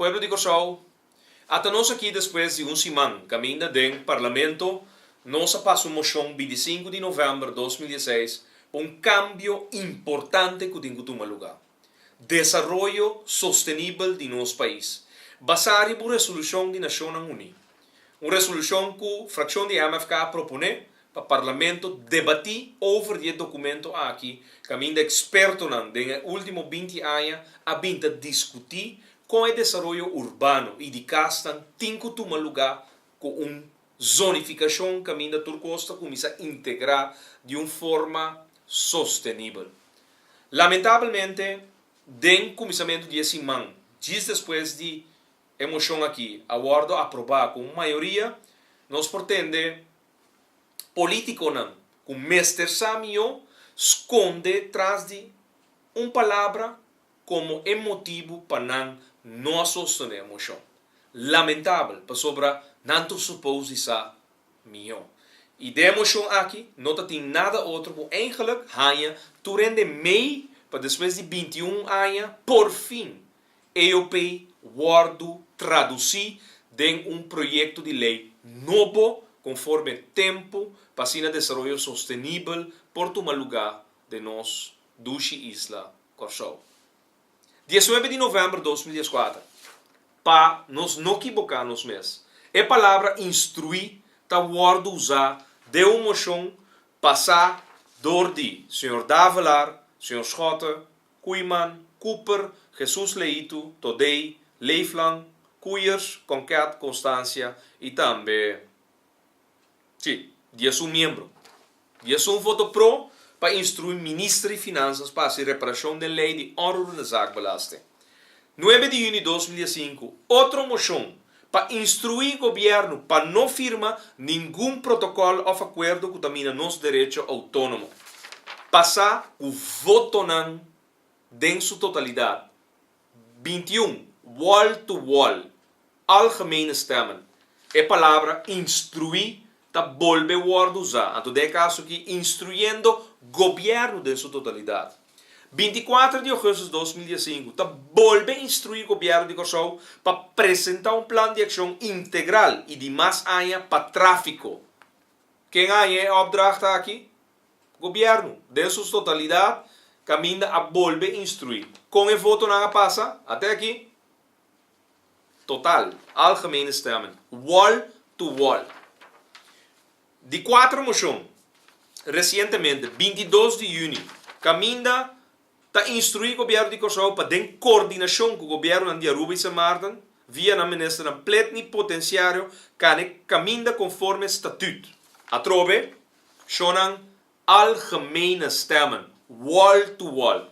Pueblo di Kòrsou, ata nos aki despues di un siman kaminda den Parlamento nos a pasa un moshon 25 di novèmber 2016 pa un kambio importante ku tin ku tuma lugá. Desaroyo sostenibel di nos pais, basá riba un resolushon di Nashonnan Uní. Un resolushon ku frakshon di MFK a proponé pa Parlamento debatí over di e dokumento aki kaminda ekspertonan den e último 20 aña a bin ta diskutí kon e desaroyo urbano i di kasnan tin ku tuma lugá ku un zonifikashon kaminda tur kos ta kuminsá integrá di un forma sostenibel. Lamentabelmente, den kuminsamentu di e siman, djis despues di e moshon aki a wòrdu aprobá ku un mayoria, nos por tende polítikonan ku mester sa mihó skonde tras di un palabra komo e motibu pa nan no a sostené e moshon. Lamentabel, pasobra nan tur supos di sa mihó. I den e moshon aki no ta tin nada otro ku eigenlijk haña tur hende mei pa despues di 21 aña porfin EOP wòrdu tradusí den un proyekto di lei nobo konforme tempu pa asina desaroyo sostenibel por tuma lugá den nos dushi isla Kòrsou. 19 di novèmber 2014. Pa nos no kiboká nos mes, e palabra instruí ta wòrdu usá den un moshon pasá dor di señor Davelaar, señor Schotte, Koeiman, Cooper, Jesus Leito, Thodé, Leeflang, Koeyers, Konket, Constancia i tambe, sí, 11 miembro. 11 voto pro pa instruí Minister di Finansas pa hasi reparashon den lei di onroerende zaakbelasting. 9 di yüni 2005, otro moshon pa instruí gobièrnu pa no firma ningun protokòl òf akuerdo ku ta mina nos derecho outónomo. Pasá ku votonan den su totalidat, 21 wall to wall, algemene stemmen. E palabra instruí ta bolbe wòrdu usá, anto den e kaso aki instruyendo gobièrnu den su totalidat. 24 di ougùstùs 2015 ta bolbe instruí gobièrnu di Kòrsou pa presentá un plan di akshon integral i di mas aña pa tráfiko. Ken a haña e opdracht aki? Gobièrnu, den su totalidat, kaminda a bolbe instruí. Kon e votonan a pasa? Ate aki. Total, algemene stemmen, wall to wall. Di kuater moshon, resientemente, 22 di yüni, kaminda ta instruí gobièrnu di Kòrsou pa den kordinashon ku gobièrnunan di Aruba i Sint Maarten, via nan ministernan plenipotensiario kane kaminda konforme statüt. Atrobe, shonnan algemene stemmen, wall to wall.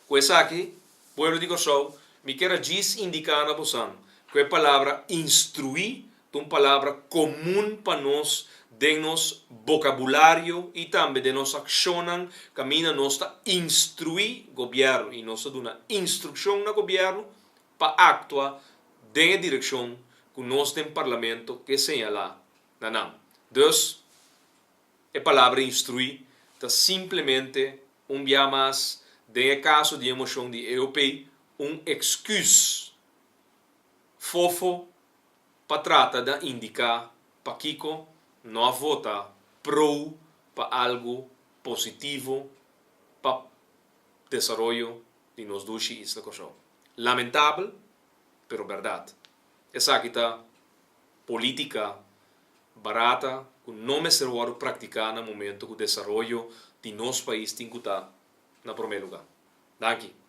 Ku esaki, pueblo di Kòrsou, mi kier a djis indiká na bosan ku e palabra instruí ta un palabra komun pa nos den nos bokabulario i tambe den nos akshonnan kaminda nos ta instruí gobièrnu i nos ta duna instrukshon na gobièrnu pa aktua den e direkshon ku nos den Parlamento ke señalá na nan. Dus, e palabra instruí ta simplemente un bia mas den e kaso di e moshon di EOP un eksküs fofo pa trata di indiká pakiko no a vota pro pa algu positivo pa desaroyo di nos dushi isla Kòrsou. Lamentabel, pero bèrdat. Esaki ta polítika barata ku no mester wòrdu praktiká na momento ku desaroyo di nos pais tin ku ta na promé lugá. Danki.